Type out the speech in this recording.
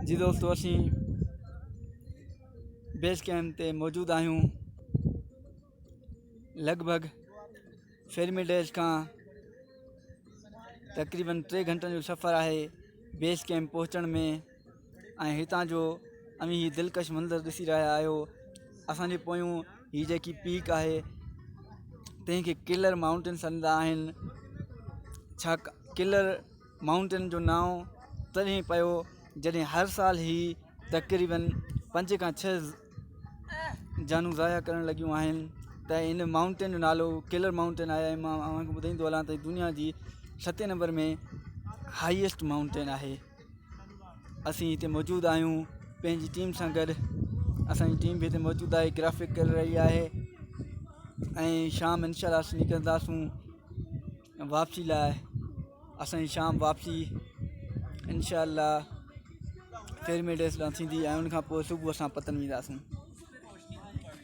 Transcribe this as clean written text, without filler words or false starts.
جي دوستو اسين بيس ڪيمپ تي موجود آهيون لڳ ڀڳ فيرميڊيز کان تقريبن ٽي گهنٽن جو سفر آهي بيس ڪيمپ پهچڻ ۾ ۽ هتان جو اوهين هي دلڪش منظر ڏسي رهيا آهيو اسانجي پويون هي جيڪي پيڪ آهي تنهن کي ڪلر مائونٽين سڏندا آهن ڇا ڪلر مائونٽين جو نانء تڏهن پيو جڏهن هر سال هي تقريبن پنج کان ڇهه جانون ضايع ڪرڻ لڳيون آهن ته ان مائونٽين جو نالو ڪلر مائونٽين آهي ۽ مان اوهان کي ٻڌائيندو هلان ته دنيا جي ستين نمبر ۾ هائيسٽ مائونٽين آهي. اسين هتي موجود آهيون پنهنجي ٽيم سان گڏ اسانجي ٽيم به هتي موجود آهي گرافڪ ڪري رهي آهي ۽ شام انشاء الله اسين نڪرنداسون واپسي لاء اسان جي شام واپسي انشاء الله فيرميڊس ڏانهن ٿيندي ۽ ان کان پوء صبح اسان پتن وينداسون.